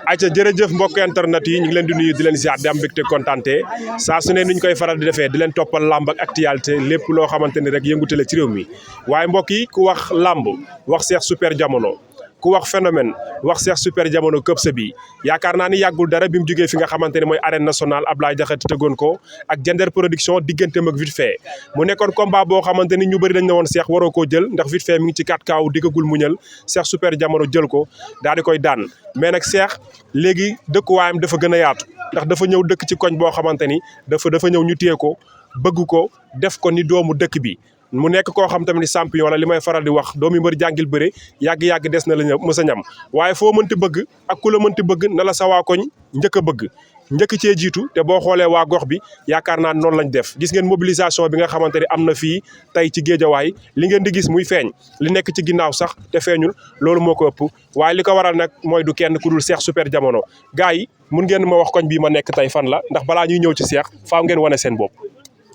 ayca jërëjëf mbokk internet yi ñu ngi leen di nuyu di leen ziar di am mbégte kontaante saa su ne ni ñu koy faral di defee di leen toppal làmb ak actualité lépp loo xamante ni rek yëngute la ci réew mi waaye mbokk yi ku wax làmb wax Cheikh Super Diamono ku wax phénomène wax Cheikh Super Diamono këp sa bi yaakaar naa ni yàggul dara bi mu jógee fi nga xamante ne mooy arène nationale Ablaye Diakhaté tëggoon ko ak Diender production digganteem ak vite fait mu nekkoon combat boo xamante ni ñu bëri dañ ne woon Cheikh waroo koo jël ndax vite fait mi ngi ci 4 kaaw diggagul muñal Cheikh Super Diamono jël ko daal di koy daan mais nag Cheikh léegi dëkkuwaayam dafa gën a yaatu ndax dafa ñëw dëkk ci koñ boo xamante ni dafa ñëw ñu téye ko bëgg ko def ko ni doomu dëkk bi mu nekk koo xam tamit ni champion wala li may faral di wax doomi mbër jàngil bëre yàgg-yàgg des na la mës a ñam waaye foo mënti bëgg ak ku la mënti bëgg na la sa waa koñ njëkk a bëgg njëkk cee jiitu te boo xoolee waa gox bi yaakaar naa noonu lañ def gis ngeen mobilisation bi nga xamante ne am na fii tey ci géejawaay li ngeen di gis muy feeñ li nekk ci ginnaaw sax te feeñul loolu moo ko ëpp waaye li ko waral nag mooy du kenn ku dul Cheikh Super Diamono gars yi mun ngeen ma wax koñ bii ma nekk tey fan la ndax balaa ñuy ñëw ci Cheikh faaw ngeen wane seen bopp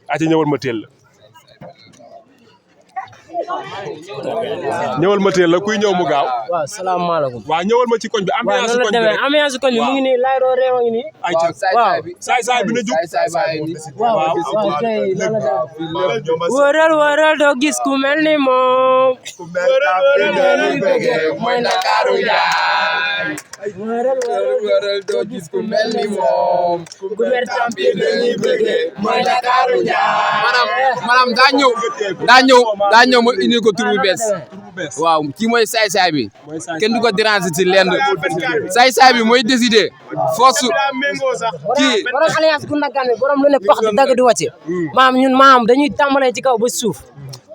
ati ñëwal ma teel la ñëwal ma teel la kuy ñëw mu gaaw. waaw salaamaaleykum. waaw ñëwal ma ci koñ bi ambiance koñ bi rek ambiance koñ bi mu ngi nii layroo réew a ngi nii. ayca saay bi na jug. waaw kay waral doo gis ku mel ni moom. mooy Ndakaaru yaay. waral doo gis ku mel ni moom. ku mer champion dañuy bëggee mooy Ndakaaru yaay. maanaam daa ñëw ma indi ko tur bu bees waaw kii mooy saay-saay bi kenn du ko déranger ci lenn saay-saay bi mooy décider force kii borom alliance gu ndagaan bi borom lu ne pax di dagg di wàcce maam dañuy tàmbalee ci kaw ba suuf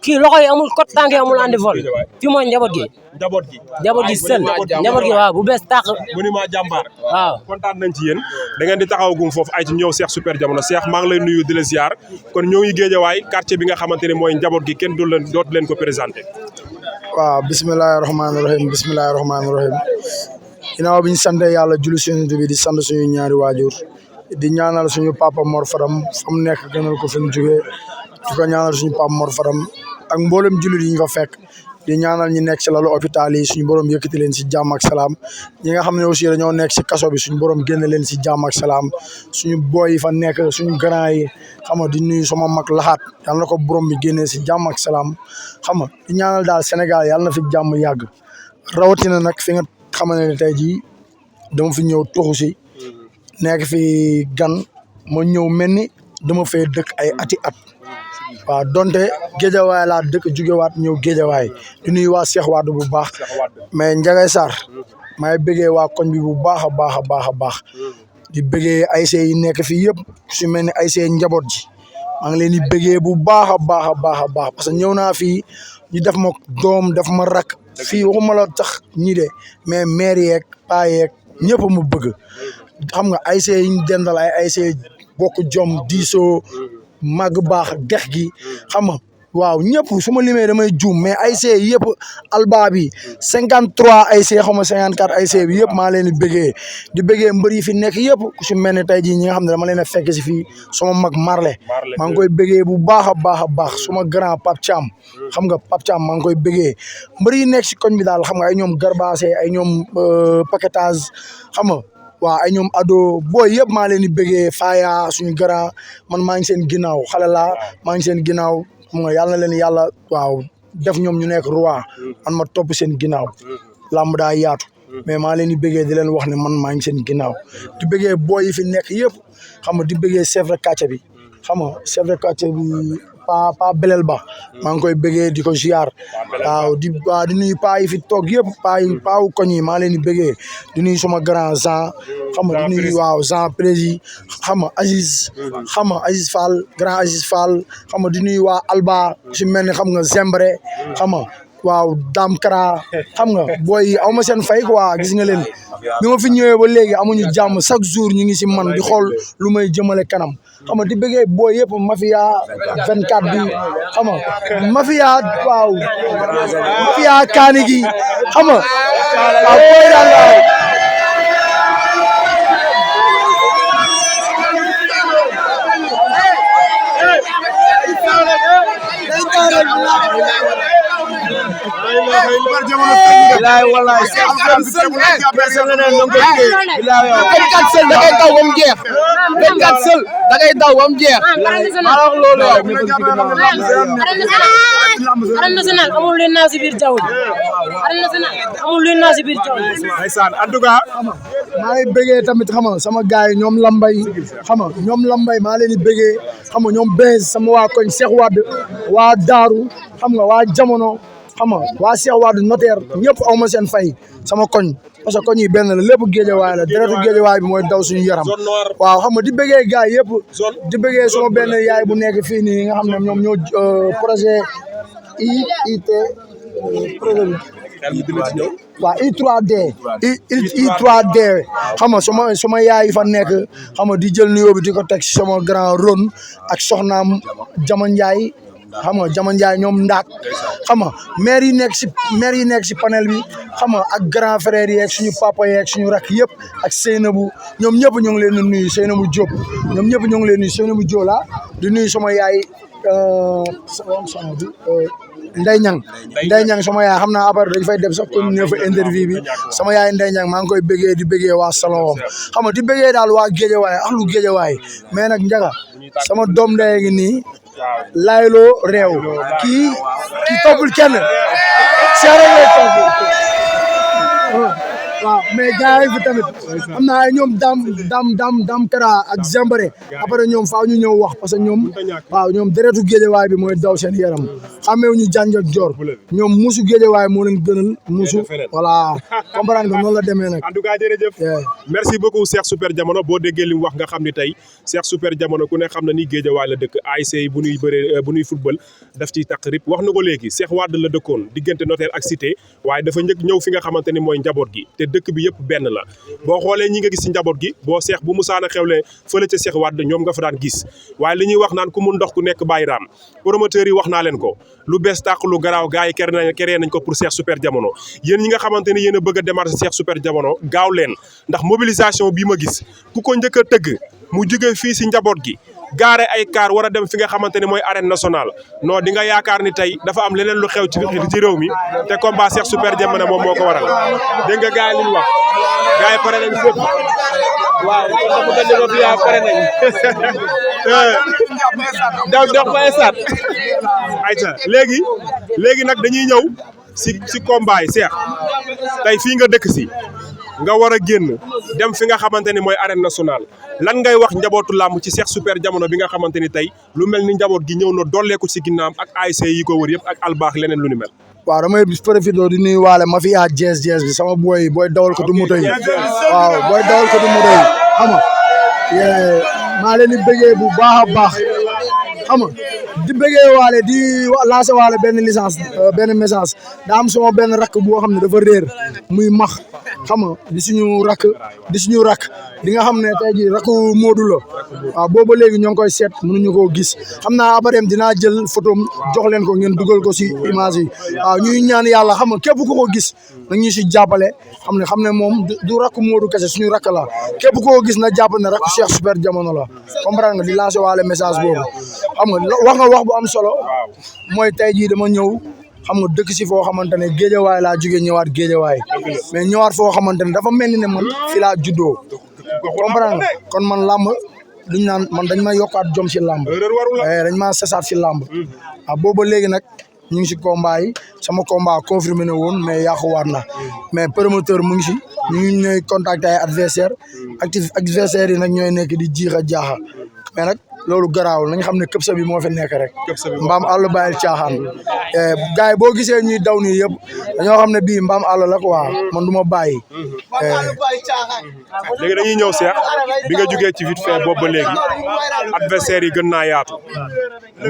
kii loxo yi amul kot tànk yi amul andi vol fi mooy njaboot gi sël njaboot gi waaw bu bees tàq monument jàmbaar waaw kontaan nañ ci yéen da ngeen di taxaw gum foofu ay ci ñëw Cheikh Super Diamono Cheikh maa ngi lay nuyu di la ziar kon ñoo ngi géejawaay quartier bi nga xamante ne mooy njaboot gi kenn dootu leen ko présenté waaw bisimilahi rahmaani rahim ginnaaw bi ñu sant yàlla julli suñu bi di sant suñu ñaari waajur di ñaanal suñu papa Mor Fadam fa mu nekk gënal ko fi mu jógee di ko ñaanal suñu papa Mor Fadam ak mboolem jullit yi ñu fa fekk di ñaanal ñi nekk ci lalu hôpital yi suñu borom yëkkati leen si jàmm ak salaam ñi nga xam ne aussi dañoo nekk si kaso bi suñu borom génne leen si jàmm ak salaam suñu boy yi fa nekk suñu grand yi xam nga di nuyu sama mag laxaat yàlla na ko borom bi génnee si jàmm ak salaam xam nga di ñaanal daal Sénégal yàlla na fi jàmm yàgg rawatina nag fi nga xamante ne tey jii dama fi ñëw toxu si nekk fi gan ma ñëw mel ni dama fee dëkk ay ati at waaw donte géejawaay laa dëkk jugewaat ñëw géejawaay di nuyu waa Cheikh Wade bu baax mais Ndiagay Sarr maay bëggee waa koñ bi bu baax a baax di bëggee ASC yi nekk fii yëpp su mel ni ASC njaboot ji maa ngi leen di bëggee bu baax a baax parce que ñëw naa fii ñu def ma doom def ma rak fii waxuma la tax ñi de mais maire yeeg paa yeeg ñëpp mu bëgg xam nga ASC yi ñu dendal ay ASC bokk jom diisoo màgg baax dex gi xam nga waaw ñëpp su ma limee damay juum mais ASC yëpp alba bi 53 ASC xaw ma 54 ASC bi yëpp maa leen di bëggee mbër yi fi nekk yëpp ku si mel ne tey jii ñi nga xam ne dama leen a fekk si fii sama mag Marley maa ngi koy bëggee bu baax a baax suma grand Pape Thiam xam nga Pape Thiam maa ngi koy bëggee mbër yi nekk si koñ bi daal xam nga ay ñoom Garbaase ay ñoom paquetage xam nga waaw ay ñoom ado booy yëpp maa leen di bëggee Faya suñu grand man maa ngi seen ginnaaw xale laa maa ngi seen ginnaaw xam nga yàlla na leen yàlla waaw def ñoom ñu nekk roi man ma topp seen ginnaaw làmb daa yaatu mais maa leen di bëggee di leen wax ne man maa ngi seen ginnaaw di bëggee booy yi fi nekk yëpp xam nga di bëggee chef de quartier bi xam nga chef de quartier bi pa Belel Ba maa ngi koy bëggee di ko ziar waaw di nuyu paa yi fi toog yëpp paawu koñ yi maa leen di bëggee di nuyu sama grand Jean xam nga di nuyu waaw Jean prési xam nga Aziz xam nga Aziz Fall grand Aziz Fall xam nga di nuyu waa Alba si mel ni xam nga Zembre xam nga waaw Dame Kara xam nga booy aw ma seen fay quoi gis nga leen bi ma fi ñëwee ba léegi amuñu jàmm chaque jour ñu ngi si man di xool lu may jëmale kanam xam nga di bëggee booy yëpp mafia 24 bi xam nga mafia waaw mafia kaani gi xam nga waaw booy daal waaw bilaay wallaay vingt-quatre seul da ngay daw ba mu jeex 24 seul da ngay daw ba mu jeex arène nationale amul lu naaw si biir jaww ji arène nationale amul lu naaw si biir jaww ji ndeysaan en tout cas maa ngi bëggee tamit xam nga sama gars yi ñoom lambay xam nga ñoom lambay maa leen di bëggee xam nga ñoom Benz sama waa koñ Cheikh Wade waa Daaru xam nga waa jamono xam nga waa Cheikh Wade notaire ñëpp aw ma seen fay sama koñ parce que koñ yi benn la lépp géejawaay la deretu géejawaay bi mooy daw suñu yaram waaw xam nga di bëggee gars yi yëpp di bëggee sama benn yaay bu nekk fii nii nga xam ne ñoom ñoo projet IT projet bi waaw I3D I3D xam nga sama yaay yi fa nekk xam nga di jël nuyoo bi di ko teg sama grand Ron ak soxnaam Jama Ndiaye xam nga Jama Ndiaye ñoom ndaak xam nga maire yi nekk si panel bi xam nga ak grand frère yeeg suñu papa yeeg suñu rak yëpp ak Seynabou ñoom ñëpp ñu ngi leen di nuyu Seynabou Diop ñoom ñëpp ñu ngi leen di nuyu Seynabou Diop la di nuyu sama yaay sama bi Ndeye Niang sama yaay xam naa après dañ fay dem sax continuer fa interview bi sama yaay Ndeye Niang maa ngi koy bëggee di bëggee waa salon xam nga di bëggee daal waa Géejawaay ak lu Géejawaay mais nag njaga sama doom ndey ngi nii layloo réew kii toppul kenn seere lay topp waaw mais gars yi fi tamit am na ay ñoom dam kara ak Zembare après ñoom faaw ñu ñëw wax parce que ñoom waaw ñoom deretu géejawaay bi mooy daw seen yaram xamee ñu janj ak joor ñoom musu géejawaay moo leen gënal musu voilà comprendre nga noonu la demee nag en tout cas jërëjëf merci beaucoup Cheikh Super Diamono boo déggee li mu wax nga xam ni tey Cheikh Super Diamono ku ne xam na ni géejawaay la dëkk ASC yi bu ñuy football daf ciy taq rip wax na ko léegi Cheikh Wade la dëkkoon diggante notaire ak cité waaye dafa njëkk ñëw fi nga xamante ni mooy njaboot gi te dëkk bi yëpp benn la boo xoolee ñi nga gis ci njaboot gi boo Cheikh bu musaana xewle fële ca Cheikh Wade ñoom nga fa daan gis waaye li ñuy wax naan ku mun ndox ku nekk bàyyi raam promoteurs yi wax naa leen ko lu bees tàq lu garaaw gars yi créé nañ ko pour Cheikh Super Diamono yéen ñi nga xamante ni yéen a bëgg a démarrer Cheikh Super Diamono gaaw leen ndax mobilisation bii ma gis ku ko njëkk a tëgg mu jóge fii si njaboot gi gaare ay kaar war a dem fi nga xamante ni mooy arène nationale non di nga yaakaar ni tey dafa am leneen lu xew ci réew mi te combat Cheikh Super Diamono moom moo ko waral dégg nga gars yi li ñu wax gars yi pare nañ fépp waaw dafa gën a biya pare nañ daw dox ba esat ayca léegi nag dañuy ñëw si combat yi Cheikh tey fii nga dëkk si nga war a génn dem fi nga xamante ni mooy arène nationale lan ngay wax njabootu làmb ci Cheikh Super Diamono bi nga xamante ni tey lu mel ni njaboot gi ñëw na dolleeku si ginnaam ak ASC yi ko wër yëpp ak albaax leneen lu ni mel. waaw damay profité di nuyu waale ma fi jees bi sama booy dawal ko du moto yi waaw booy dawal ko du moto yi xam nga maa leen di bëggee bu baax a baax xam nga di bëggee waale di lancer waale benn licence benn message daa am sama benn rakk boo xam ne dafa réer muy max xam nga di suñu rakk di nga xam ne tey jii rakku Modou la waaw booba léegi ñoo ngi koy seet mënuñu koo gis xam naa après dinaa jël photo jox leen ko ngeen dugal ko si image yi waaw ñuy ñaan yàlla xam nga képp ku ko gis na ñu si jàppale xam ne moom du rakku Modou kese suñu rakk la képp ku ko gis na jàpp ne rakku Cheikh Super Diamono la comprendre nga di lancer waale message boobu xam nga wax nga wax bu am solo mooy tey jii dama ñëw xam nga dëkk si foo xamante ne géejawaay laa jógee ñëwaat géejawaay mais ñëwaat foo xamante ne dafa mel ni ne man fi laa juddoo comprendre nga kon man làmb duñ naan man dañ ma yokkaat jom si làmb dañ ma sesaat si làmb booba léegi nag ñu ngi si combat yi sama combat confirmé na woon mais yàquwaat na mais promoteur mu ngi si ñu ngi ñooy contacté ay adversaire yi nag ñooy nekk di jiix a jaaxa mais nag loolu garaawul nañ xam ne këp sa bi moo fi nekk rek mbaam àll bàyyil caaxaan gars yi boo gisee ñuy daw nii yëpp dañoo xam ne bii mbaam àll la quoi man du ma bàyyi léegi dañuy ñëw Cheikh bi nga jógee ci vite fait boobu ba léegi adversaire yi gën naa yaatu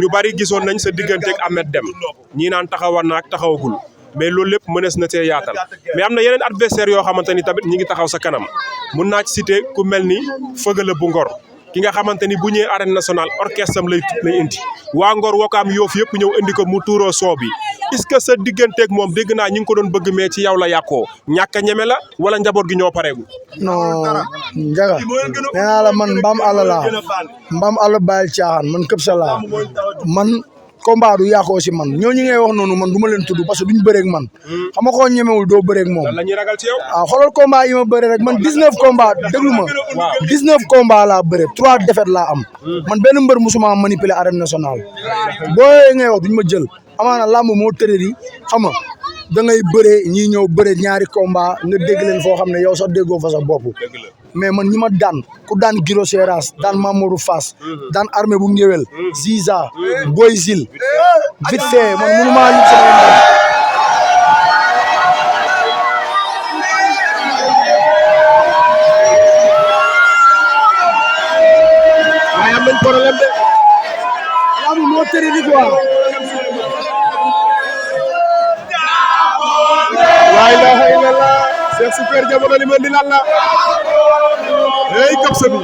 ñu bari gisoon nañ sa digganteeg Ahmed Deme ñii naan taxawoon na ak taxawagul mais loolu lépp mënees na see yaatal mais am na yeneen adversaire yoo xamante ni tamit ñi ngi taxaw sa kanam mun naa ci citer ku mel ni Fëgala bu Ngor ki nga xamante ni bu ñëwee arène nationale orchestre am lay indi waa Ngor Wakaam Yoof yëpp ñëw indi ko mu tuuroo soo bi est-ce que sa digganteeg moom dégg naa ñi ngi ko doon bëgg mais ci yow la yàqoo ñàkk a ñeme la wala njaboot gi ñoo pareegu. non njaga nee naa la man mbaam àll laa mbaam àll bàyyil caaxaan man këp sa laa man combat du yàqoo si man ñooñu ngay wax noonu man du ma leen tudd parce que duñ bëreeg man xam nga koo ñemewul doo bëreeg moom lan la ñuy ragal ci yow xoolal combat yi ma bëre rek man 19 combat déglu ma 19 combat laa bëre 3 défaites laa am man benn mbër musuma manipuler arène nationale boo ngay wax duñ ma jël amaana làmb moo tëre di xam nga da ngay bëre ñii ñëw bëre ñaari combat nga dégg leen foo xam ne yow sax déggoo fa sa bopp mais man ñi ma daan ku daan Giro Seras daan Mamourou Fass daan armée bu ngéwél Ziza Boy Zil vite fait man mënu maa lim sama ndam waaye am nañ problème de laamu moo tëri di quoi la ilaha illallah Cheikh Super Diamono li mel ni lan la hey Kapsa bi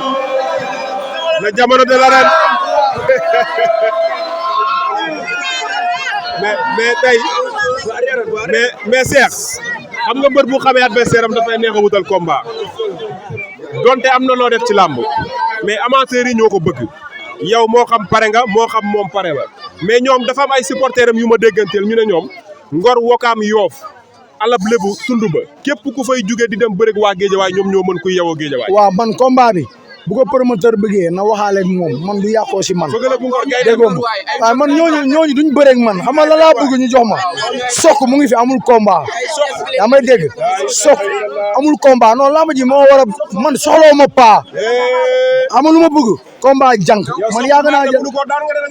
la jamono de l'arène mais tey mais Cheikh xam nga mbër bu xamee adversaire am dafay neex a wutal combat donte am na loo def ci làmb mais amateurs yi ñoo ko bëgg yow moo xam pare nga moo xam moom pare la mais ñoom dafa am ay supporters am yu ma dégganteel ñu ne ñoom Ngor Wakaam Yoof alab lébu tund ba képp ku fay jóge di dem bëreeg waa Géejawaay ñoom ñoo mën kuy yewoo Géejawaay waaw man combat bi bu ko promoteur bëggee na waxaale ak moom man du yàqoo si man déggoom waaye man ñooñu duñ bëreeg man xam nga la laa bëgg ñu jox ma sok mu ngi fi amul combat yaa may dégg sok amul combat non lamba ji moo war a man soxlawu ma paa amul lu ma bëgg combat jànk man yàgg naa jël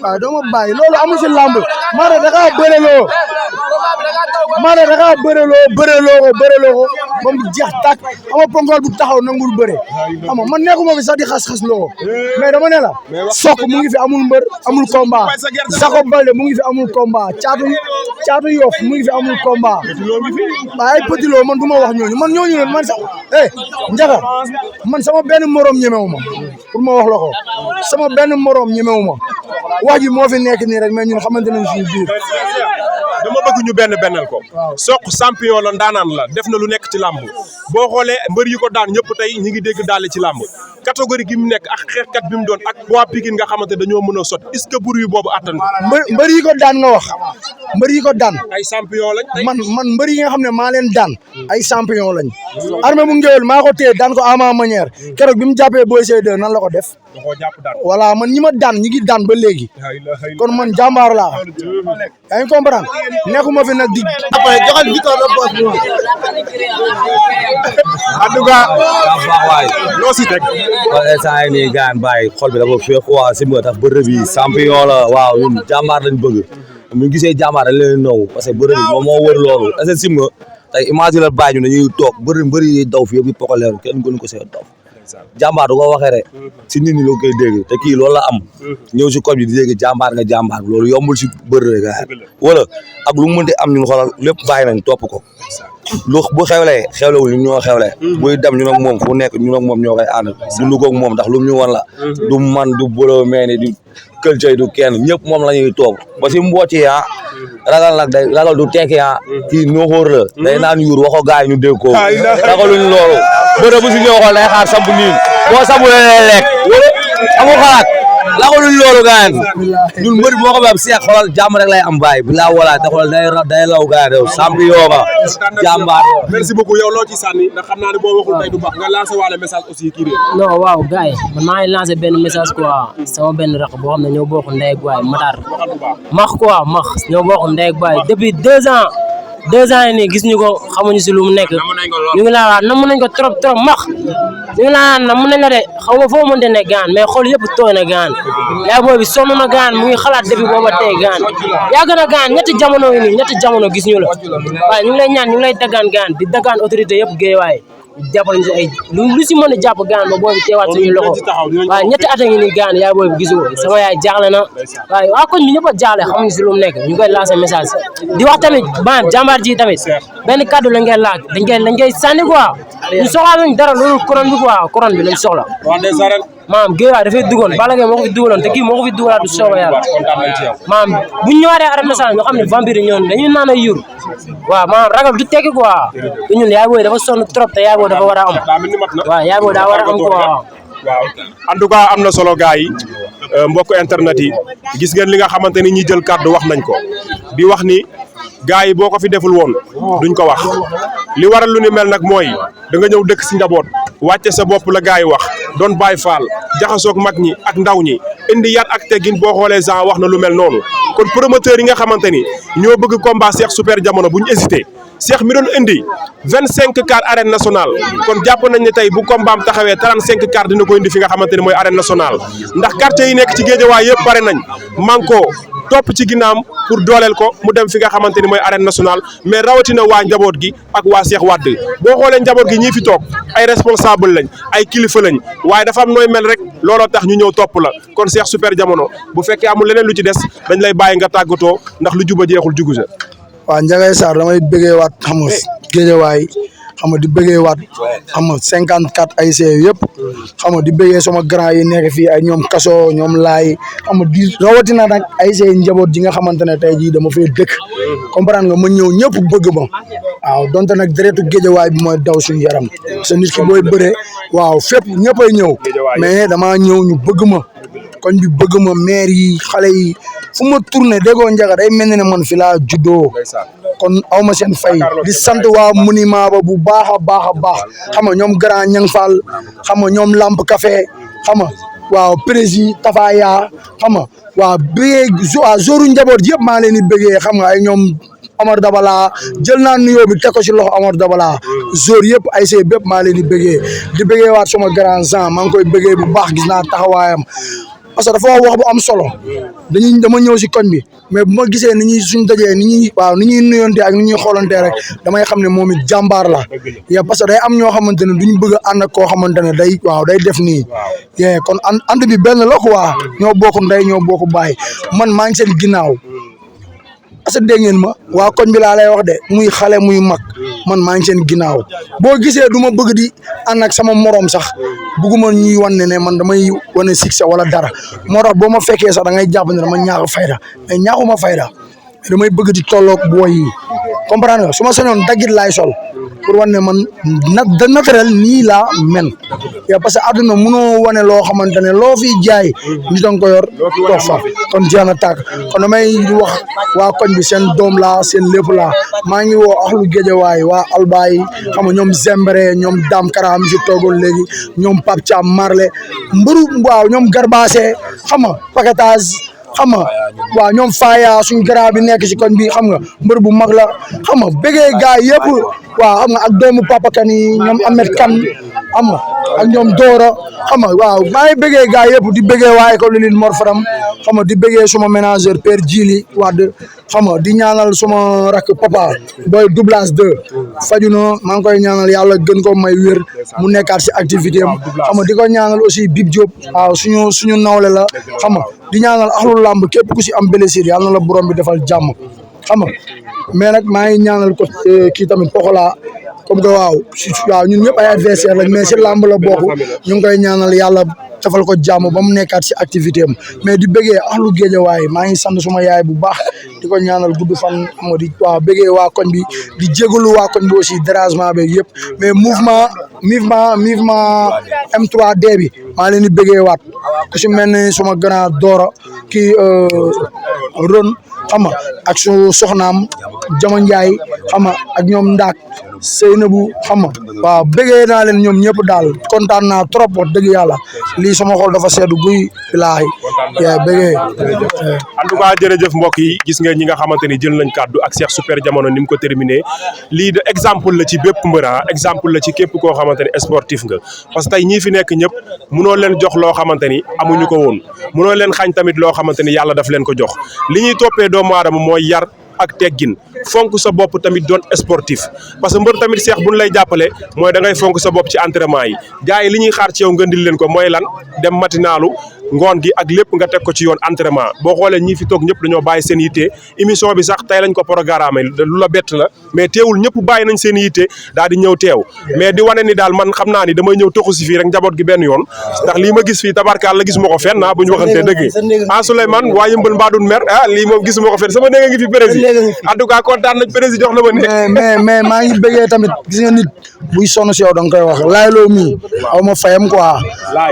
waaw doo ma bàyyi loolu amul si lamb maa ne da ngaa bëreloo bëreloo ko ba mu jeex tàkk ama ponkal bu taxaw nangul bëre xam nga man nekkuma fi sax di xas-xas loo mais dama ne la sok mu ngi fi amul mbër amul combat Jacob Balde mu ngi fi amul combat caatu Yoff mu ngi fi amul combat waaye ay petit loo man du ma wax ñooñu man ñooñu leen man sax njaga man sama benn morom ñemewu ma pour ma wax la ko sama benn morom ñemewu ma wax ji moo fi nekk nii rek mais ñun xamante nañ suñu biir dama bëgg ñu bennal ko Sokh champion la ndaanaan la def na lu nekk ci làmb boo xoolee mbër yi ko daan ñëpp tey ñi ngi dégg daale ci làmb catégorie gi mu nekk ak xeexkat bi mu doon ak waa Pikine nga xamante dañoo mën a sot est-ce que bur yu boobu attan mbër yi ko daan nga wax mbër yi ko daan ay champion lañ man mbër yi nga xam ne maa leen daan ay champion lañ armée bu ngéwél maa ko téye daan ko à ma manière keroog bi mu jàppee Boy Seye 2 nan la ko def voilà man ñi ma daan ñi ngi daan ba léegi kon man jàmbaar laa yaa ngi comprendre nekkuma fi nag di après joxal victoire la boss en tout cas waay loo si teg kon instant yi nii gaan bàyyi xol bi dafa féex quoi si nga tax bërëb yi champion la waaw ñun jàmbaar lañ bëgg ñu gisee jàmbaar dañ leen naw parce que bërëb yi moom moo wër loolu est-ce que sim nga tey imagine la bàyyi ñu dañuy toog bëri yi daw fi yëpp yi pokoleer kenn gënu ko see daw jàmbaar du ko waxee rek si nit ñi loo koy dégg te kii loolu la am ñëw si koñ bi di dégg jàmbaar nga jàmbaar loolu yombul si bëri rek wala ak lu mu mënti am ñun xoolal lépp bàyyi nañ topp ko lu bu xewlee xewlewul ñun ñoo xewlee buy dem ñun ak moom fu nekk ñun ak moom ñoo koy ànd dund koog moom ndax lu mu ñu wan la du man du bolo meeni du këlcay du kenn ñëpp moom la ñuy toog ba si mbooci ragal nag day ragal du tekki kii nooxóor la day naan yuur waxo gaay ñu dégg ko ragaluñ loolu bëre bu si ñëw xool day xaar samp niin boo sampu lee lekk amul xalaat ragaluñ loolu gaay ñun mbëri moo ko bi am seex xoolal jàmm rek lay am baay bilaa wala te xoolal day law gaay rew samp yooga jàmbaar merci beaucoup yow loo ci sànni ndax xam naa ne boo waxul tey du baax nga lancé waale message aussi kii réer non waaw gars yi man maa ngi lancé benn message quoi sama benn raq boo xam ne ñoo bokk ndey ak baay Matar max quoi max ñoo bokk ndey ak baay depuis 2 ans yi nii gis ñu ko xamuñu si lu mu nekk ñu ngi laa nam nañ ko trop max ñu ngi laa nam nañ la de xaw ma foo mënte ne gaan mais xool yëpp tooy na gaan yaa booy bi sonn na gaan mu ngi xalaat depuis booba tey gaan yàgg na gaan ñetti jamono yi nii ñetti jamono gis ñu la waaye ñu ngi lay ñaan ñu ngi lay daggaan gaan di daggaan autorité yëpp géey waaye jàppal ñu si ay lu si mën a jàpp gaan ba booy bi teewaat suñu loxo waaye ñetti at a ngi nii gaan yaa booy bi gisu ko sama yaay jaaxle na waaye waa koñ bi ñëpp a jaaxle xamuñu si lu mu nekk ñu koy lancer message di wax tamit ban jàmbaar ji tamit benn kàddu la ngeen laaj dañ koy sànni quoi ñu soxla nañ dara loolu couronne bi quoi couronne bi lañ soxla maam géewaay dafay dugoon Balla Gaye moo ko fi dugaloon te kii moo ko fi dugalaat du soobee yàlla maam bu ñu ñëwaatee arène nationale ñoo xam ne vampire ñoon dañuy naan ay yur waaw maam ragal du tekki quoi te ñun yaay booy dafa sonn trop te yaay booy dafa war a am waaw yaay booy daa war a am quoi waaw en tout cas am na solo gars yi mbokk internet yi gis ngeen li nga xamante ni ñi jël kàddu wax nañ ko di wax ni gars yi boo ko fi deful woon duñ ko wax li waral lu ni mel nag mooy da nga ñëw dëkk si njaboot wàcce sa bopp la gars yi wax doon bàyyi faal jaxasoog mag ñi ak ndaw ñi indi yar ak teggin boo xoolee Jean wax na lu mel noonu kon promoteur yi nga xamante ni ñoo bëgg combat Cheikh Super Diamono bu ñu hésité Cheikh mi doon indi 25 car arène nationale kon jàpp nañ ne tey bu combat am taxawee 35 car dina ko indi fi nga xamante ni mooy arène nationale ndax quartier yi nekk ci Géejawaay yëpp pare nañ manko topp ci ginnaam pour dooleel ko mu dem fi nga xamante ni mooy arène nationale mais rawatina waa njaboot gi ak waa Cheikh Wade boo xoolee njaboot gi ñii fi toog ay responsable lañ ay kilifa lañ waaye dafa am nooy mel rek looloo tax ñu ñëw topp la kon Cheikh Super Diamono bu fekkee amul leneen lu ci des dañ lay bàyyi nga tàggatoo ndax lu juba jeexul jugu sa. waaw Ndiaga Sarr damay bëggee waat xam nga Géejawaay xam nga di bëggee waat xam nga 54 ASC yëpp xam nga di bëggee sama grand yi nekk fii ay ñoom kaso ñoom laay xam nga di rawatina nag ASC njaboot ji nga xamante ne tey jii dama fee dëkk comprendre nga ma ñëw ñëpp bëgg ma waaw donte nag deretu Géejawaay bi mooy daw suñu yaram parce que nit ki booy bëree waaw fépp ñëppay ñëw mais dama ñëw ñu bëgg ma koñ bi bëgg ma maire yi xale yi fu ma tourné déggoo Ndiaga day mel ne man fi laa juddoo kon aw ma seen fay di sant waa monument ba bu baax a baax a baax xam nga ñoom grand Ñang Fall xam nga ñoom Lamp Café xam nga waaw prési Tafaya xam nga waaw bëggee waa joru njaboot yëpp maa leen di bëggee xam nga ay ñoom Amar Dabala jël naa nuyoo bi teg ko ci loxo Amar Dabala jour yëpp ay see bépp maa leen di bëggee waat sama grand Jean maa ngi koy bëggee bu baax gis naa taxawaayam parce que dafa wax bu am solo dama ñëw si koñ bi mais bu ma gisee ni ñuy suñ dajee ni ñuy nuyonte ak ni ñuy xoolante rek damay xam ne moom it jàmbaar la ye parce que day am ñoo xamante ne duñ bëgg a ànd ak koo xamante ne day def nii ye kon ànd bi benn la quoi ñoo bokk ndey ñoo bokk baay man maa ngi seen ginnaaw parce que dégg ngeen ma waa koñ bi laa lay wax de muy xale muy mag man maa ngi seen ginnaaw boo gisee du ma bëgg di ànd ak sama morom sax bëgguma ñuy wan ne man damay wane succès wala dara moo tax boo ma fekkee sax da ngay jàpp ne dama ñaax fayda mais ñaaxuma fayda damay bëgg di tolloog booy yi comprendre nga su ma sañoon daggit laay sol pour wane ne man naturel nii laa men yow parce que àdduna mënoo wane loo xamante ne loo fi jaay ni danga ko yor toog fa kon jeex na tàkk kon damay wax waa koñ bi seen doom laa seen lépp laa maa ngi woo axlu Géejawaay waa Albaay xam nga ñoom Zembere ñoom Dame Kara mi fi toogoon léegi ñoom Pape Thiam Marle mbëru waaw ñoom Garbaase xam nga paquetage xam nga waaw ñoom Faya suñu grand bi nekk ci koñ bi xam nga mbër bu mag la xam nga bëggee gaay yëpp waaw xam nga ak doomu Papa Kan yi ñoom Ahmed Kan xam nga ak ñoom Doora xam nga waaw maa ngi bëggee gaay yëpp di bëggee waa école Lille Mor Faram xam nga di bëggee suma ménageur Père Djili Wade xam nga di ñaanal suma rakk papa booy doublage 2 faju na maa ngi koy ñaanal yàlla gën ko may wér mu nekkaat si activité am xam nga di ko ñaanal aussi Bib Diop waaw suñu nawle la xam nga di ñaanal axlu làmb képp ku si am blessure yàlla na la borom bi defal jàmm xam nga mais nag maa ngi ñaanal ko kii tamit Pokola comme que waaw ñun ñëpp ay adversaire lañ mais si làmb la bokk ñu ngi koy ñaanal yàlla defal ko jàmm ba mu nekkaat si activité am mais di bëggee axlu Géejawaay maa ngi sant suma yaay bu baax di ko ñaanal gudd fan xam nga di waaw bëggee waa koñ bi di jégalu waa koñ bi aussi dérangement beeg yëpp mais mouvement M3D bi maa leen di bëggee waat ku si mel ni suma grand Dora kii Ron xam nga ak su soxnaam Jama Njaay xam nga ak ñoom Ndaak Seynabou xam nga waaw bëggee naa leen ñoom ñëpp daal kontaan naa trop wax dëgg yàlla lii sama xol dafa seddu guy bilaahi bëggee en tout cas jërëjëf mbokk yi gis nga ñi nga xamante ni jël nañ kàddu ak Cheikh Super Diamono ni mu ko terminé lii de exemple la ci bépp mbëra exemple la ci képp koo xamante ni sportif nga parce que tey ñii fi nekk ñëpp mënoo leen jox loo xamante ni amuñu ko woon mënoo leen xañ tamit loo xamante ni yàlla daf leen ko jox li ñuy toppee doomu aadama mooy yar ak teggin fonk sa bopp tamit doon sportif parce que mbër tamit Cheikh buñ lay jàppale mooy da ngay fonk sa bopp ci entraînement yi gars yi li ñuy xaar ci yow nga ndil leen ko mooy lan dem matinalu ngoon gi ak lépp nga teg ko ci yoon entraînement boo xoolee ñi fi toog ñëpp dañoo bàyyi seen yitte émission bi sax tey lañ ko programmé lu la bett la mais teewul ñëpp bàyyi nañ seen yitte daal di ñëw teew mais di wane ni daal man xam naa ni damay ñëw toxu si fii rek njaboot gi benn yoon ndax lii ma gis fii tabarkaal la gis ma ko fenn bu ñu waxantee dëgg Souleymane waa yëmbal mbaa dun mer lii moom gis ma ko fenn sama néega ngi fi président en tout cas kontaan nañ président jox na ma ne mais maa ngi bëggee tamit gis nga nit buy sonn si yow da nga koy wax laayloo mii aw ma fayam quoi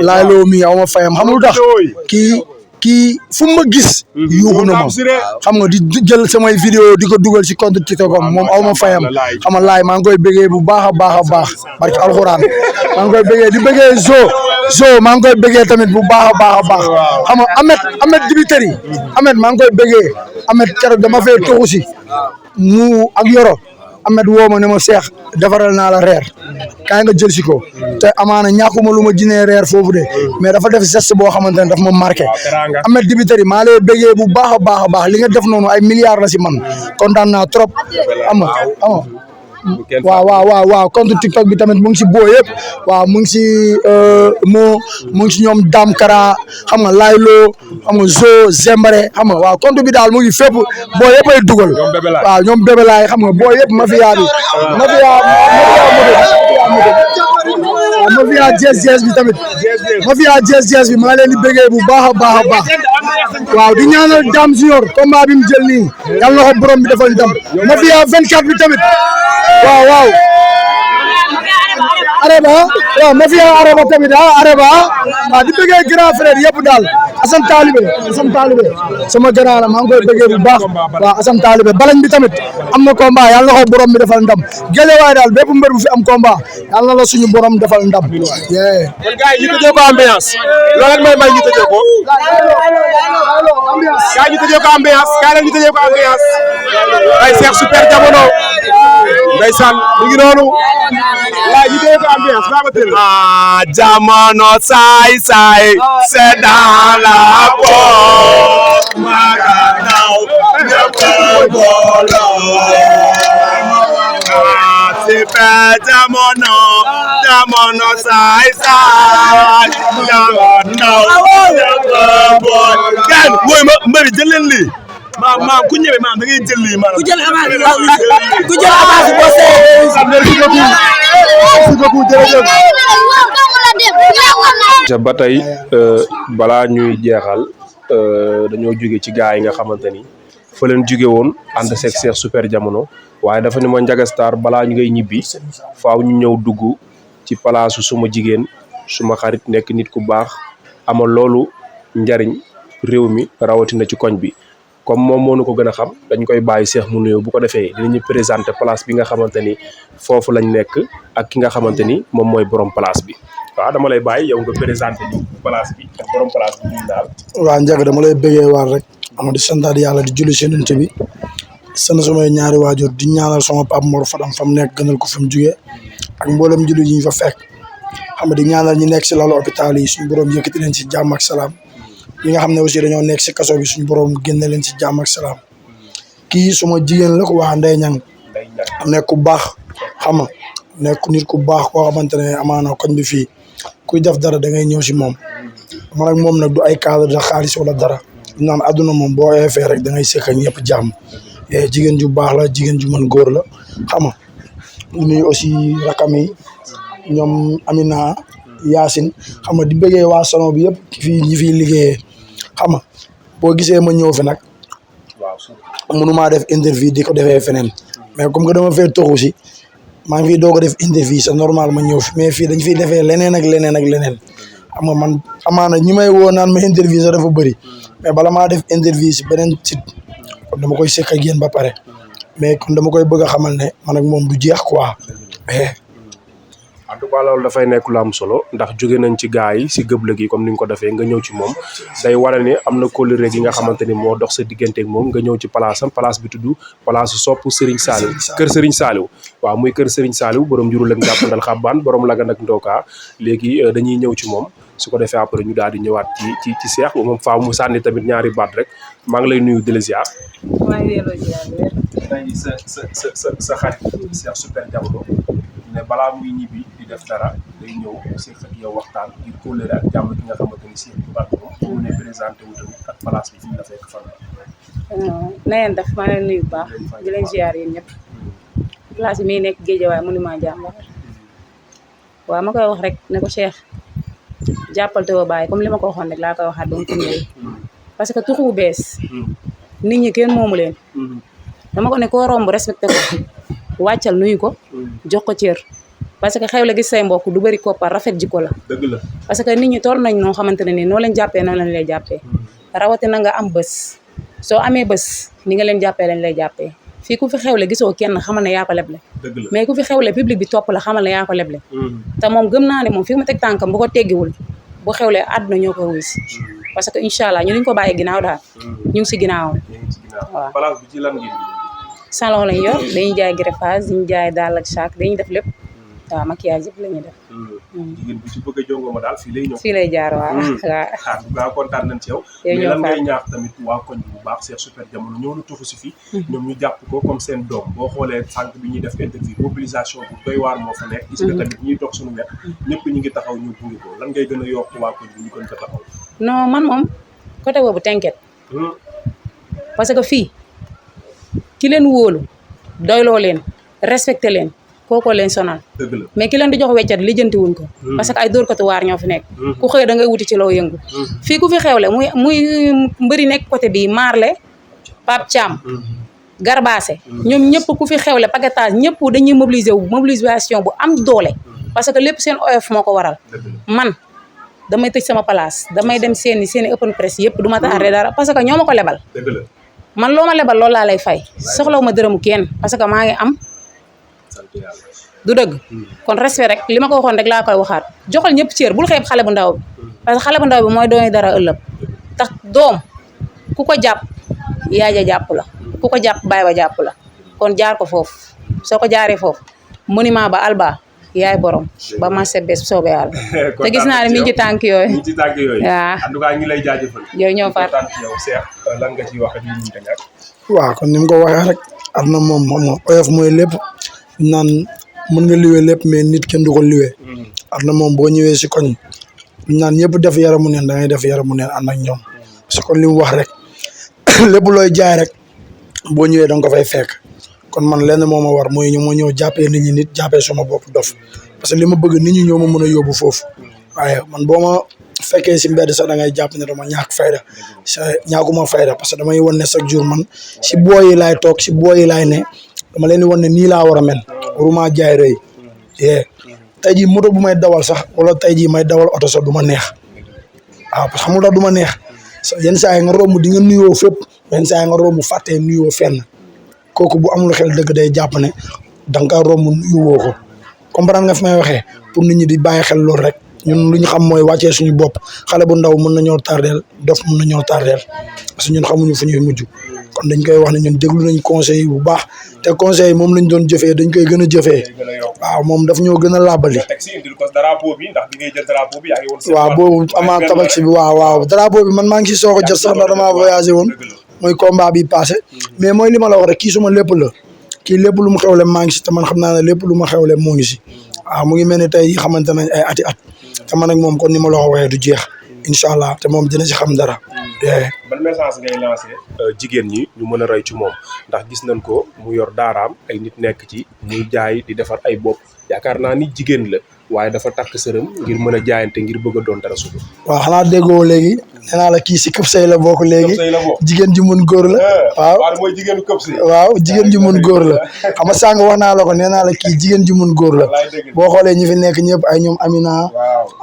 laayloo mii aw ma fayam xam lu tax kii kii fu ma gis yuuxu na ma xam nga di jël samay vidéo di ko dugal si compte TikTok am moom aw ma fayam xam nga laay maa ngi koy bëggee bu baax a baax barki alxuraan maa ngi koy bëggee di bëggee zo maa ngi koy bëggee tamit bu baax a baax xam nga Ahmed dibiteri Ahmed maa ngi koy bëggee Ahmed keroog dama fee toxu si mu ak yoro Ahmed woo ma ne ma Cheikh defaral naa la reer kaay nga jël si ko te amaana ñàkkuma lu ma jinee reer foofu de mais dafa def geste boo xamante ne daf ma marqué Ahmed dibiteri maa lay bëggee bu baax a baax li nga def noonu ay milliards la si man kontaan naa trop ama waaw compte TikTok bi tamit mu ngi si boo yëpp waaw mu ngi si mu ngi si ñoom Dame Kara xam nga Laylo xam nga Zo Zembare xam nga waaw compte bi daal mu ngi fépp boo yëpp ay dugal waaw ñoom bébé laay xam nga boo yëpp mafia bi mafia jees bi tamit mafia jees bi maa leen di bëggee bu baax a baax waaw di ñaanal Dame Junior combat bi mu jël nii yàlla na ko borom bi defal ndam mafia 24 bi tamit waaw Areba waaw mafia Areba tamit Areba di bëggee grand frère yëpp daal Assane Talibé sama grand la maa ngi koy bëggee bu baax waaw Assane Talibé balañ bi tamit am na combat yàlla na ko borom bi defal ndam Guédiawaye daal bépp mbër bu fi am combat yàlla na la suñu borom defal ndam kon gars yi ñu tëjee ko ambiance loolu mooy may ñu tëjee ko gars yi ñu tëjee ko ambiance ay Cheikh Super Diamono ndeysaan mi ngi noonu waaye ñu tëjee ko ambiance baa ko tëjee Jamono saay c'est dans la peau maganaw ñëpp bolo Super Jamono saay jamono ñëpp bolo gan mooy ma mbëri jël leen lii maam ku ñëwee maam da ngay jël lii maam ku jël avance boo see ba tey balaa ñuy jeexal dañoo jóge ci gars yi nga xamante ni fa leen jóge woon ànd seeg Cheikh Super Diamono waaye dafa ni ma Ndiaga Star balaa ñu ngay ñibbi faaw ñu ñëw dugg ci palaasu suma jigéen suma xarit nekk nit ku baax amal loolu njariñ réew mi rawatina ci koñ bi comme moom moo nu ko gën a xam dañ koy bàyyi Cheikh mu nuyoo bu ko defee dinañu présenter place bi nga xamante ni foofu lañ nekk ak ki nga xamante ni moom mooy borom place bi waaw dama lay bàyyi yow nga présenter ni place bi ak borom place bi ñu daal. waaw Ndiaga dama lay bëggee waar rek ama di santaat yàlla di julli si Yonent bi sant samay ñaari waajur di ñaanal sama Pape Mor Fadam fa mu nekk gënal ko fi mu jugee ak mboolem julli yi ñu fa fekk xam nga di ñaanal ñi nekk si lalu hôpital yi suñu borom yëkkati leen si jàmm ak salaam. ñi nga xam ne aussi dañoo nekk si kaso bi suñu borom génne leen si jàmm ak salaam kii suma jigéen la ko wax Ndeye Niang nekk ku baax xam nga nekk nit ku baax koo xamante ne amaana koñ bi fii kuy def dara da ngay ñëw si moom man ak moom nag du ay cadre de xaalis wala dara naan àdduna moom boo fee rek da ngay sekk ak ñëpp jàmm jigéen ju baax la jigéen ju mën góor la xam nga nuyu aussi rakam yi ñoom Amina Yacine xam nga di bëggee waa salon bi yëpp fii ñi fiy liggéeyee xam nga boo gisee ma ñëw fi nag mënumaa def interview di ko defee feneen mais comme que dama fee toxu si maa ngi fiy doog a def interview c'est normal ma ñëw fi mais fii dañ fiy defee leneen ak leneen ak leneen xam nga man amaana ñi may woo naan ma interview sax dafa bëri mais bala maa def interview si beneen site kon dama koy sekk ak yéen ba pare mais kon dama koy bëgg a xamal ne man ak moom du jeex quoi. en tout cas loolu dafay nekk lu am solo ndax jóge nañ ci gars yi si gëblëg yi comme ni nga ko defee nga ñëw ci moom day waral ne am na kóllëre gi nga xamante ni moo dox sa diggante ak moom nga ñëw ci place am place bi tudd place sopp Serigne Saliou kër Serigne Saliou waaw muy kër Serigne Saliou borom jurul ak jàppandal xabbaan borom lagan ak ndooka léegi dañuy ñëw ci moom su ko defee après ñu daal di ñëwaat ci Cheikh moom faaw mu sànni tamit ñaari baat rek maa ngi lay nuyu di la ziar. maa ngi delloo ziar tey sa xarit Cheikh Super Diamono ne balaa muy ñibbi di def dara day ñëw Cheikh ak yow waxtaan ngir kóllëre ak jàmm gi nga xamante ni Cheikh bu baax moom mu ne présenté wu tamit ak place bi fi mu la fekk fan la. na ngeen def maa leen nuyu bu baax di leen ziar yéen ñëpp place bi mi nekk Guédiawaye monument Jàmbaar waaw ma koy wax rek ne ko Cheikh jàppal te woo bàyyi comme li ma ko waxoon rek laa koy waxaat ba mu tuddee parce que tuxu bu bees nit ñi kenn moomu leen dama ko ne koo romb respecté ko wàccal nuyu ko jox ko cër parce que xew la gis say mbokk du bëri koppar rafet jikko la. dëgg la parce que nit ñi toor nañ noo xamante ne nii noo leen jàppee noonu lañ lay jàppee rawatina nga am bés soo amee bés ni nga leen jàppee lañ lay jàppee fii ku fi xewle gisoo kenn xamal ne yaa ko leble mais ku fi xewle public bi topp la xamal ne yaa ko leble te moom gëm naa ne moom fi mu teg tànkam bu ko teggiwul bu xewlee àdduna ñoo ko wuy si parce que incha allah ñu duñ ko bàyyi ginnaaw daal ñu ngi si ginnaawam waaw place bi ci lan ngeen salon lañ yor dañuy jaay greffage dañuy jaay daal ak chaque dañuy def lépp waaw maquillage yëpp la ñuy def jigéen bu ci bëgg a jongoma daal fii lay ñëw fii lay jaar waaw waaw kontaan nañ ci yow mais lan ngay ñaax tamit waa koñ bu baax Cheikh Super Diamono ñëw na tuxu si fii ñoom ñu jàpp ko comme seen doom boo xoolee sànq bi ñuy def interview mobilisation bu doy waar moo fa nekk gis nga tamit ñuy toog suñu wet ñëpp ñu ngi taxaw ñu bungi ko lan ngay gën a yokk waa koñ bi ñu gën ko taxaw non man moom côté boobu t'inquiète parce que fii ki leen wóolu doyloo leen respecté leen kookoo leen sonal mais ki leen di jox weccat lijjanti wuñ ko parce que ay dóorkatu waar ñoo fi nekk ku xëy da ngay wuti ci loo yëngu fii ku fi xewle muy mbëri nekk côté bii Marley Pape Thiam Garbaase ñoom ñëpp ku fi xewle paquetage ñëpp dañuy mobilisation bu am doole parce que lépp seen oyof moo ko waral man damay tëj sama place damay dem seeni open press yëpp du ma tardé dara parce que ñoo ma ko lebal man loo ma lebal loolu laa lay fay soxlawu ma dërëmu kenn parce que maa ngi am du dëgg kon respect rek li ma ko waxoon rek laa koy waxaat joxal ñëpp cër bul xeeb xale bu ndaw bi parce que xale bu ndaw bi mooy doon dara ëllëg tax doom ku ko jàpp yaay ja jàpp la ku ko jàpp baay ba jàpp la kon jaar ko foofu soo ko jaaree foofu monument ba alba yaay borom ba marché bés soobee yàlla te gis naa ne mi ngi ci tànk yooyu mi ngi ci tànk yooyu waaw en tout cas ñu lay jaajëfal yow ñoo far yow Cheikh lan nga ciy wax ak ñu ko ñàkk waaw kon ni mu ko waxee rek am na moom xam nga oyof mooy lépp naan mën nga liwee lépp mais nit kenn du ko liwee am na moom boo ñëwee si koñ naan ñëpp def yaramu neen da ngay def yaramu neen ànd ak ñoom parce que kon li mu wax rek lépp looy jaay rek boo ñëwee da nga ko fay fekk kon man lenn moo ma war mooy ñu ma ñëw jàppee nit ñi nit jàppee sama bopp dof parce que li ma bëgg nit ñi ñoo ma mën a yóbbu foofu waaye man boo ma fekkee si mbedd sax da ngay jàpp ne dama ñàkk fayda ñàkkuma fayda parce que damay wan ne chaque jour man si booy yi laay toog si booy yi laay ne dama leen di wan ne nii laa war a mel waruma jaay rëy tey jii moto bu may dawal sax wala tey jii may dawal oto sax du ma neex waaw parce que xamul tax du ma neex yenn saa yi nga romb di nga nuyoo fépp yenn saa yi nga romb fàttee nuyoo fenn kooku bu amul xel dëgg day jàpp ne da nga kaa romb nuyuwoo ko comprendre nga fi may waxee pour nit ñi di bàyyi xel loolu rek ñun lu ñu xam mooy wàccee suñu bopp xale bu ndaw mën na ñoo tardeel dof mën na ñoo tardeel parce que ñun xamuñu fu ñuy mujj kon dañ koy wax ne ñun déglu nañ conseil yi bu baax te conseil yi moom lañ doon jëfee dañ koy gën a jëfee waaw moom daf ñoo gën a làbbali waaw boobu amaa tabax bi waaw drapeau bi man maa ngi si soog a jot sax ndax damaa voyagé woon mooy combat bi passé mais mooy li ma la wax rek kii suma lépp la kii lépp lu mu xewle maa ngi si te man xam naa ne lépp lu ma xewle moo ngi si waaw mu ngi mel ni tey xamante nañ ay ati at te man ak moom kon ni ma la ko waxee du jeex incha allah te moom dina si xam dara. ban message ngay lancé jigéen ñi ñu mën a roy ci moom ndax gis nañ ko mu yor daaraam ay nit nekk ci muy jaay di defar ay bopp yaakaar naa ni jigéen la waaye dafa takk sërëm ngir mën a jaayante ngir bëgg a doon dara suba. waaw xanaa déggoo léegi nee naa la kii si këp say la bokk léegi jigéen ji mun góor la waaw mooy jigéenu këp say waaw jigéen ji mun góor la xam nga sànq wax naa la ko nee naa la kii jigéen ji mun góor la boo xoolee ñi fi nekk ñëpp ay ñoom Amina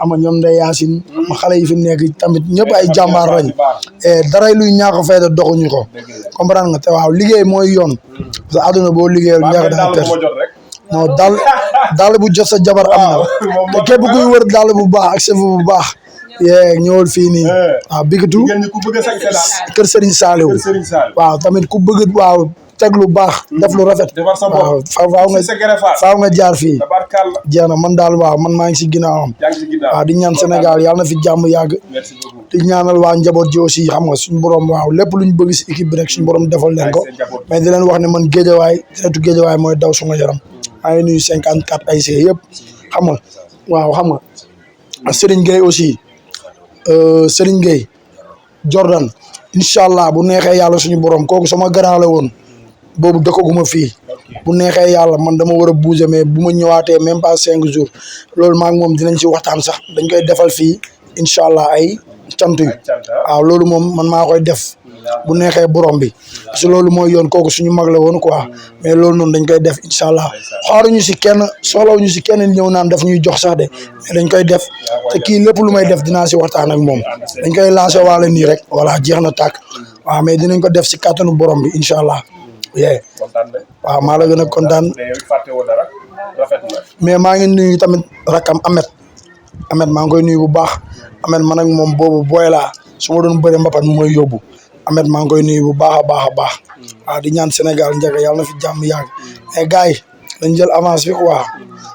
ama ñoom Ndeye Yacine ma xale yi fi nekk tamit ñëpp ay jàmbaar lañ daray luy ñàkk fayda doxuñu ko comprendre nga te waaw liggéey mooy yoon parce que àdduna boo liggéeyal ñàkk daa perte non dàll bu jot sa jabar am na te képp kuy wër dàll bu baax ak cheveux bu baax ñëwal fii nii waaw bikitu kër Serigne Saliou waaw tamit ku bëgg waaw teg lu baax def lu rafet waaw faaw nga jaar fii jeex na man daal waaw man maa ngi si ginnaawam waaw di ñaan Sénégal yàlla na fi jàmm yàgg di ñaanal waa njaboot ji aussi xam nga suñu borom waaw lépp luñ bëgg si équipe bi rek suñu borom defal leen ko mais di leen wax ne man géejawaay deretu géejawaay mooy daw suma yaram maa ngi nuyu 54 ASC yëpp xam nga waaw xam nga Serigne Gueye aussi Serigne Gueye Jordan incha allah bu neexee yàlla suñu borom kooku sama grand la woon boobu dëkkaguma fii bu neexee yàlla man dama war a bouger mais bu ma ñëwaatee même pas 5 jours loolu maa ngi moom dinañ si waxtaan sax dañ koy defal fii incha allah ay cant yu waaw loolu moom man maa koy def bu neexee borom bi parce que loolu mooy yoon kooku suñu mag la woon quoi mais loolu noonu dañ koy def incha allah xaaruñu si kenn soxlawuñu si kenn ñëw naan daf ñuy jox sax de mais dañ koy def te kii lépp lu may def dinaa si waxtaan ak moom dañ koy lancé waale nii rek voilà jeex na tàkk waaw mais dinañ ko def si kàttanu borom bi incha allah waaw maa la gën a kontaan mais maa ngi nuyu tamit rakam Amet maa ngi koy nuyu bu baax Amet man ak moom boobu booy laa su ma doon bëre mbapat mu mooy yóbbu Amet maa ngi koy nuyu bu baax a baax a baax waaw di ñaan Sénégal njëkk yàlla na fi jàmm yàgg mais gars yi dañ jël avance bi quoi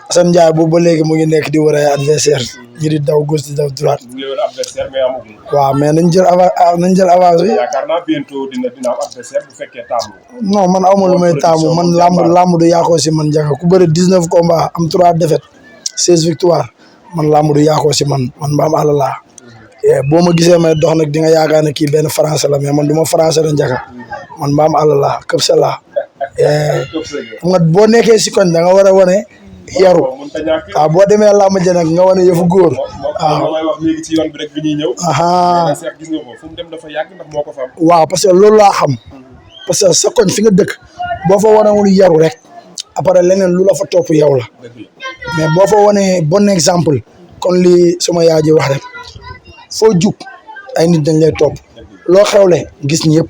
Assane Ndiaye boobu ba léegi mu ngi nekk di wër ay adversaire ñi di daw gauche di daw droite waaw mais nañ jël avance bi yaakaar naa bientôt dina am adversaire bu fekkee taamu non man awma lu may taamu man lamb du yaakoo si man njëkk ku bëri 19 combats am 3 défaites 16 victoires man lamb du yaakoo si man mbaam àll laa boo ma gisee may dox nag di nga yaakaar ne kii benn français la mais man du ma français da njëkk man mbaam àll laa këp sa laa xam nga boo nekkee si koñ da nga war a wane yaru waaw boo demee làmb ja nag nga wane yëfu góor waaw wax léegi ci yoon bi rek bi ñuy ñëw gis nga ko fu mu dem dafa yàgg ndax moo ko fa am waaw parce que loolu laa xam parce que sa koñ fi nga dëkk boo fa wanewul yaru rek après leneen lu la fa topp yow la mais boo fa wanee bon exemple kon li sama yaay ji wax rek foo jug ay nit dañ lay topp loo xewle gis ñëpp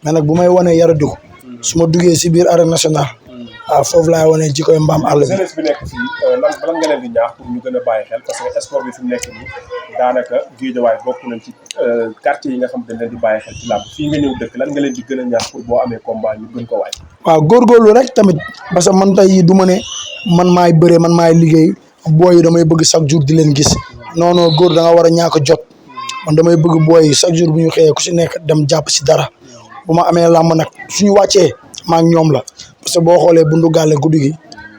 mais nag bu may wanee yaru dugg su ma duggee si biir arène nationale waaw foofu laay wane ji koy mbaam àll bi. jeunesse bi nekk fii lan nga leen di ñaax pour ñu gën a bàyyi xel parce que sport bi fi mu nekk nii daanaka Guédiawaye bokk nañ ci quartier yi nga xam dañ leen di bàyyi xel ci làmb fii nga ñëw dëkk lan nga leen di gën a ñaax pour boo amee combat ñu gën ko waaj. waaw góorgóorlu rek tamit parce que man tey du ma ne man maay bëre man maay liggéey booy yi damay bëgg chaque jour di leen gis non non góor da nga war a ñàkk jot man damay bëgg booy yi chaque jour bu ñu xëyee ku si nekk dem jàpp si dara bu ma amee làmb nag suñu wàccee maa ngi ñoom la parce que boo xoolee bundu gàlle guddi gi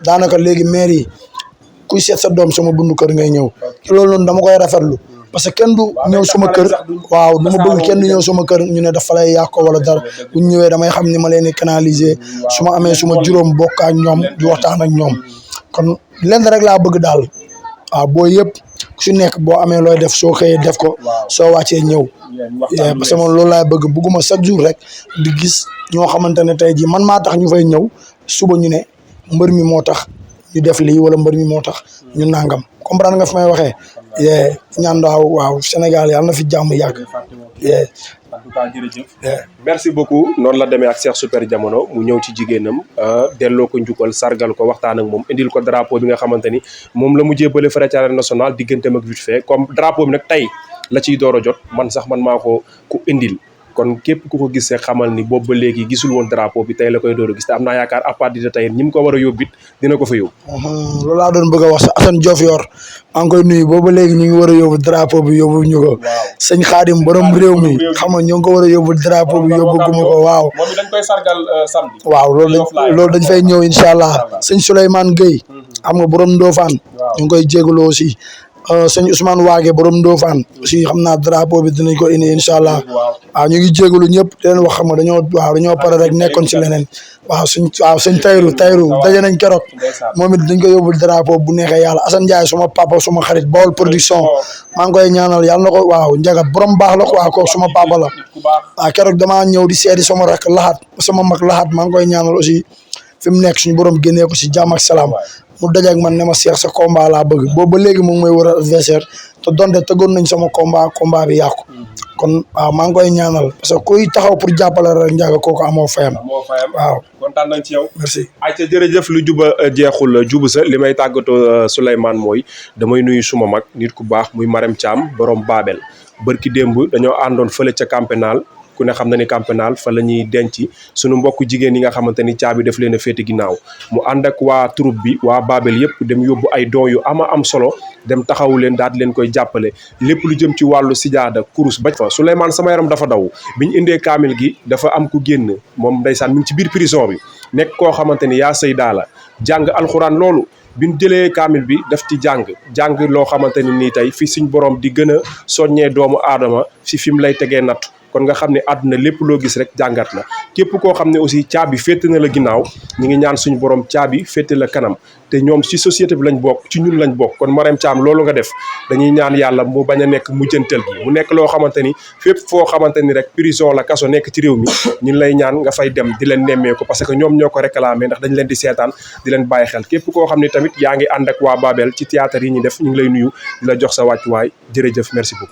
daanaka léegi maire yi kuy seet sa doom sama bundu kër ngay ñëw te loolu noonu dama koy rafetlu parce que kenn du ñëw sama kër waaw du ma bëgg kenn du ñëw sama kër ñu ne dafa lay yàq ko wala dara bu ñu ñëwee damay xam ni ma leen di canaliser su ma amee suma juróom bokk ak ñoom di waxtaan ak ñoom kon lenn rek laa bëgg daal waaw boo yëpp ku si nekk boo amee looy def soo xëyee def ko soo wàccee ñëw parce que man loolu laay bëgg bugguma chaque jour rek di gis ñoo xamante ne tey jii man maa tax ñu fay ñëw suba ñu ne mbër mi moo tax ñu def lii wala mbër mi moo tax ñu nangam comprendre nga fi may waxee ñaan waaw Sénégal yàlla na fi jàmm yàgg en tout cas jërëjëf merci beaucoup noonu la demee ak Cheikh Super Diamono mu ñëw ci jigéenam delloo ko njukkal sargal ko waxtaan ak moom indil ko drapeau bi nga xamante ni moom la mu jébbale fële ci arène nationale digganteem ak vite fait comme drapeau bi nag tey la ciy door a jot man sax man maa ko ku indil kon képp ku ko gisee xamal ni boobu ba léegi gisul woon drapeau bi tey la koy door a gis te am naa yaakaar à partir de tey ñi mu ko war a yóbbit dina ko fa yóbbu. loolu laa doon bëgg a wax sa Assane Diofior maa ngi koy nuyu boobu ba léegi ñu ngi war a yóbbu drapeau bi yóbbu ñu ko sëñ Xaadim borom réew mi xam nga ñoo ngi ko war a yóbbu drapeau bi yóbbu guma ko waaw. moom dañ koy sargal samedi. waaw loolu dañ fay ñëw incha allah sëñ Souleymane Gueye xam nga borom Ndofane ñu ngi koy jégalu aussi. sëñ Ousmane Waage borom Ndofane aussi xam naa drapeau bi dinañ ko indi incha allah waaw ñu ngi jégalu ñëpp di leen wax xam nga dañoo pare rek nekkoon ci leneen sëñ Tayru daje nañ keroog moom it dañ ko yóbbul drapeau bu neexee yàlla Assane Ndiaye suma papa suma xarit Bawol production maa ngi koy ñaanal yàlla na ko waaw njaga borom baax la quoi kooku suma papa la waaw keroog damaa ñëw di seeti sama rak laxaat sama mag laxaat maa ngi koy ñaanal aussi fi mu nekk suñu borom génnee ko si jàmm ak salaam mu dajeeg man ne ma Cheikh sa combat laa bëgg boobu ba léegi moom mooy war a adversaire te donte tëggoon nañ sama combat bi yàqu kon waaw maa ngi koy ñaanal parce que kuy taxaw pour jàppale rek njaaga kooku amoo fayam waaw kontaan nañ ci yow merci ayca jërëjëf lu juba jeexul jubu sa li may tàggatoo Souleymane mooy damay nuyu suma mag nit ku baax muy Marème Thiam borom Babel bërki démb dañoo àndoon fële ca Camp Pénal ku ne xam na ni Camp Pénal fa la ñuy denc suñu mbokk jigéen yi nga xamante ni caabi daf leen a féete ginnaaw mu ànd ak waa troupe bi waa Babel yëpp dem yóbbu ay don yu am solo dem taxawu leen daal di leen koy jàppale lépp lu jëm ci wàllu sijaada kurus ba fa Souleymane sama yaram dafa daw biñu indee kaamil gi dafa am ku génn moom ndeysaan mi ngi ci biir prison bi nekk koo xamante ni yaa saydaa la jàng alxuraan loolu biñ jëlee kaamil bi daf ci jàng loo xamante ni nii tey fi suñ borom di gën a soññee doomu aadama fi mu lay tegee nattu kon nga xam ne àdduna lépp loo gis rek jàngat la képp koo xam ne aussi caabi féete na la ginnaaw ñi ngi ñaan suñu borom caabi féete la kanam te ñoom ci société bi lañ bokk ci ñun lañ bokk kon Marème Thiam loolu nga def dañuy ñaan yàlla mu bañ a nekk mujjantal gi mu nekk loo xamante ni fépp foo xamante ni rek prison la kaso nekk ci réew mi ñun lay ñaan nga fay dem di leen nemmeeku parce que ñoom ñoo ko réclamé ndax dañ leen di seetaan di leen bàyyi xel képp koo xam ne tamit yaa ngi ànd ak waa Babel ci théâtre yi ñuy def ñu ngi lay nuyu di la jox sa wàccuwaay jërëjëf merci beaucoup